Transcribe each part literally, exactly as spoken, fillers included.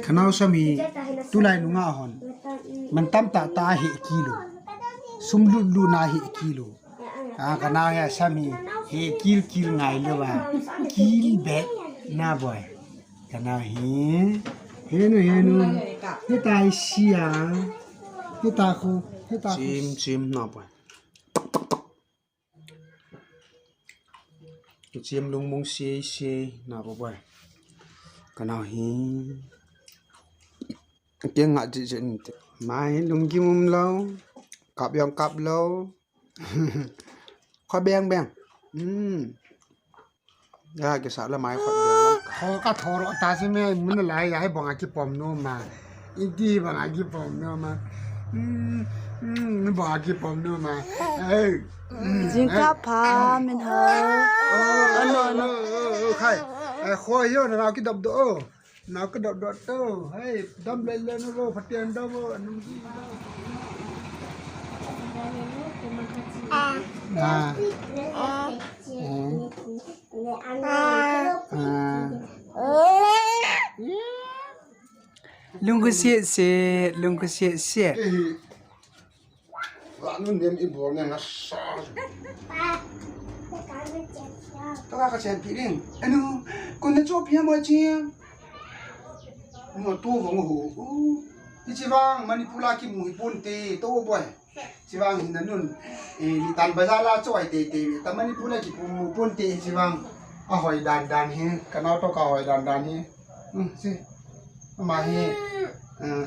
Kanao sam hi tulai nunga hon man tamtah tah a heh kilo. Sum lutlut na heh kilo. A, kanao hi asam hi heh kilkil ngai louva. Kil beh na boi. Kanao hi. Henu, henu. Heta hi sia. Heta khu. Heta khu. Chim, chim na boi. Chim lungmong sei sei na boi boi. Kanao hi. Keng nga ji ji ni te. Mai lunggim umlou. Kap jong kaplou. Kho beng beng. Hmm. Ya, kisa la mai kho beng beng. Kho ka thoro ta si me mun la ya hai bang a kipom nom a. Iti bang a kipom nom a. Hmm, hmm, bang a kipom nom a. Hey. Jingkah pha min ha. Oh, ano, ano. Oh, oh, oh, khai. Eh, kho yo na ki dop do. Nao ka dot dot tu. Hey, dam le le no lo, Pathen dam o, anung ji dam. Ah. Ah. Ah. Lungkhuh seh seh, lungkhuh seh seh. Eh. Vah nun nem i bol ne nga sa. Toka ka chen pi ding. Anu, kun na cho pi mo chi. Mo to vong ho. Hichi vang Manipur la kimu hi pon te to boi. Chi vang hin na nun. E, ni tan bazar la cho ai te te. Ta Manipur la kimu pon te chi vang. A hoi dan dan hi. Ka nao to ka hoi dan dan hi. Hmm, si. Ama hi. Hmm.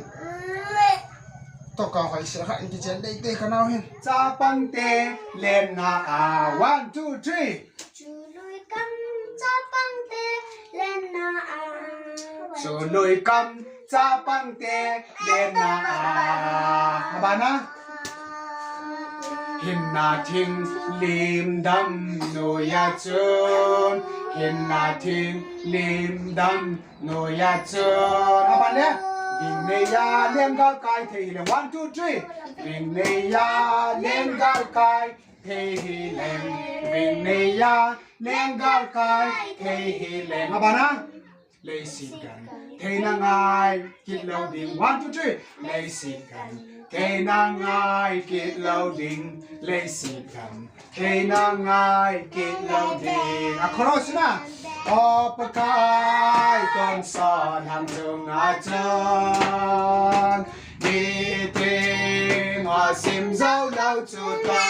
Toka hoi se kha in kichen dei te ka nao hin. Chapang te lenna a. One, two, three. Chului kam chapang te lenna a. Chului kam chapang te lenna a. Abana. Hinna thing lim dam noiya chun. Hinna thing lim dam noiya chun. Aban le. Ving neiya lenggal kai thei hile. One, two, three. Ving neiya lenggal kai thei hile. Ving neiya lenggal kai thei hile. Abana. Leiset kan theina ngai kit lou ding. One, two, three. Leiset kan theina ngai kit lou ding. Leiset kan theina ngai kit lou ding. A chorus na. O Pakai, tonsot hang chunga chun nitin a sim jou lou chu ta.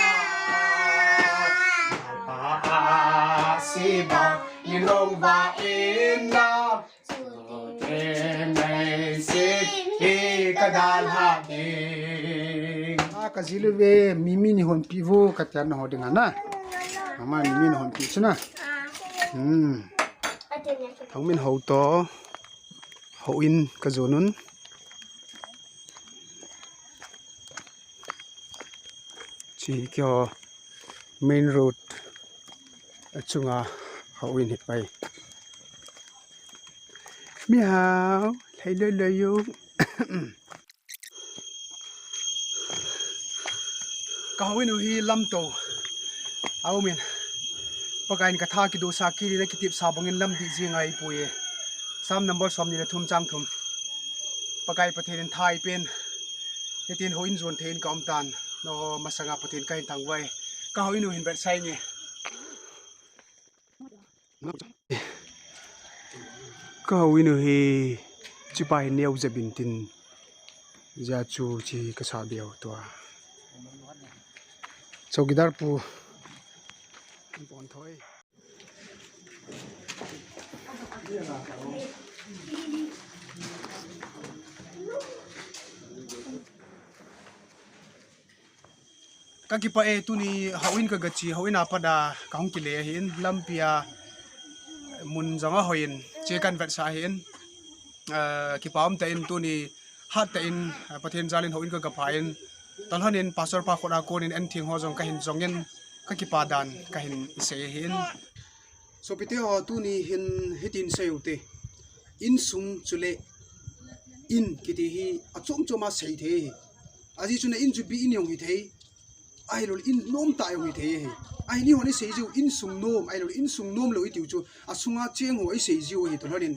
Pa a si ba in hung va in la. Chuteng leiset hi ka dalha ding. A ka jilu ve, mimi nei honpi vo, ka tia na ho ding ana. Ama mimi nei honpi chu na. Hmm. Thangmin ho to. Houin ka jon un. Chi kio main road a chunga houin hi pai. Mihao, lhai loi loi u. Ka houin u hi lamto a um in. Pakai in ka tha kidosa kit in a kitepsa bangin lam dih jing ahi poi e. Psalm number som ni le thum chang thum. Pakai Pathen in tha ei pen. Hitin houin jon thei in ka um tan. Nangho masanga Pathen ka hin thangvah e. Ka houin u hin vetsah inge. Ka houin u hi chipa hi neo jep in tin. Jia chu chi ka sa bia u tua. Chowkidar pu. Bon thoi. Ka kipah e, tuni houin ka gache, houin a pat a ka hung kile ahin, lampi a mun jong ahoi in, che kan vetsah ahin, eh, kipa um tah in tuni hat tah in, eh, Pathen jal in houin ka gapha in, tolhon in Pastor pa khut a kon in en theng ho jong ka hin jong in, ka kipa dan ka hin sei ahin. Sopite ho, tuni hin hitin sei u te. Insung chule in kiti hi achom chom a sei thei hi. Ajeh chu na in chu bi in jong hi thei. Ahilou le in nom tah jong hi thei hi. Ahi ni hon i sei jiu insung nom, ahilou le insung nom lou i tiu chu asunga cheng ho i sei jiu hi tolhon in.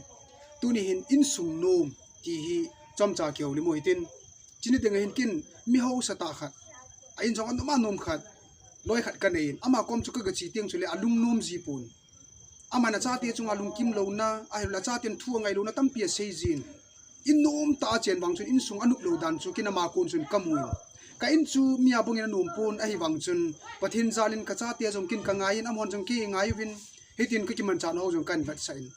Tuni hin insung nom ti hi chomcha kihoulim u hitin. Chuni dinga hin kin mi hausa tah khat, a in jong anom anom khat, loi khat kanei in, ama kom chu kaga che teng chule alung nom ji pon. Aman achate chunga lungkim louna, ahilouleh achaten thu angai louna tampi asei jin. In nom tah a achen vang chun insung anop lou dan chu kin ama kon chun kamu in. Ka in chu mi a bangin anom pon, ahivang chun Pathen jalin kachate jong kin kangai in, amahon jong kei angai uvin, hitin kakimanchah nau jong kahin vetsah in.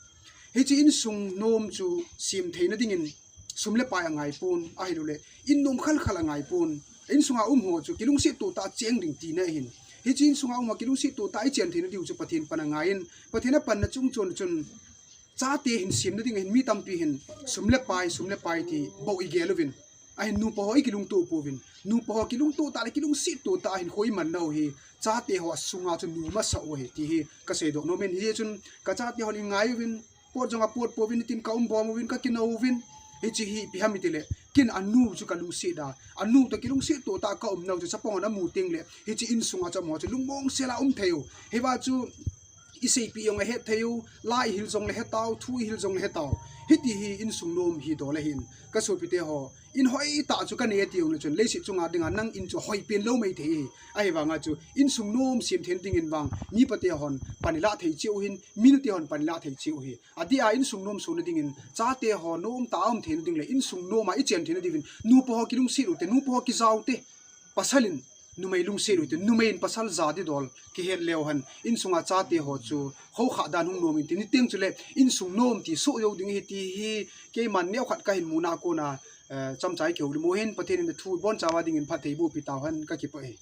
Hiche insung nom chu sem theina dingin sum le pai angai pon, ahilouleh in nom khalkhal angai pon. Insunga um ho chu kilungset to tah a cheng ding tina ahin. Hiche insunga um ho kilungset to tah a ichen theina diu chu Pathen pan angai in, Pathen apanna chung chon chun chate hin semna ding ahin mi tampi hin sum le pai, sum le pai ti bou igel uvin. Ahin nupa ho ikilungto pouvin. Nupa ho kilungto tah le kilungset to tah ahin kho iman nau hi chate ho asunga chu nom asah u ahi ti hi kaseidoh nom in. Hichun kachate hon ingai uvin, pot jong apot pouvin, hitin kaum bom uvin, kakinou uvin. Hiche hi ipi ham itile, kin anu chu kalungset a, anu toh kilungset to tah a kaum nau chu chapang hon amu tengle hiche insunga chu amaho chu lungmong sel a um thei u. Hiva chu iseipeh jong ahet thei u, la ihil jongle hetau, thu ihil jongle hetau. Hiti hi insung nom hi dol ahin. Kasopite ho, in hoitah chu kanei ati jongle chun leiset chunga dinga nang in chu hoipen lou mei thei hi. Ahivanga chu insung nom sem theina dingin vang mipate hon pan ilah thei cheh u hin, minute hon pan ilah thei cheh u hi. Adeh a insung nom sona dingin chate ho nom tah a um theina ding le insung nom a ichen theina diuvin nupa ho kilungset u te, nupa ho kijao te. Pasal in numei lungset u te, numei in pasal ja di dol kihet leu hen insunga chate ho chu khoukhah dan hung nom in ti, niteng chule insung nom ti soh jou ding ahi ti hi keiman neokhat kahin muna kona, eh, chomcha kihoulim u hin. Pathen in athu ibonchauva dingin phatthei boh pi tauhen, kakipah e.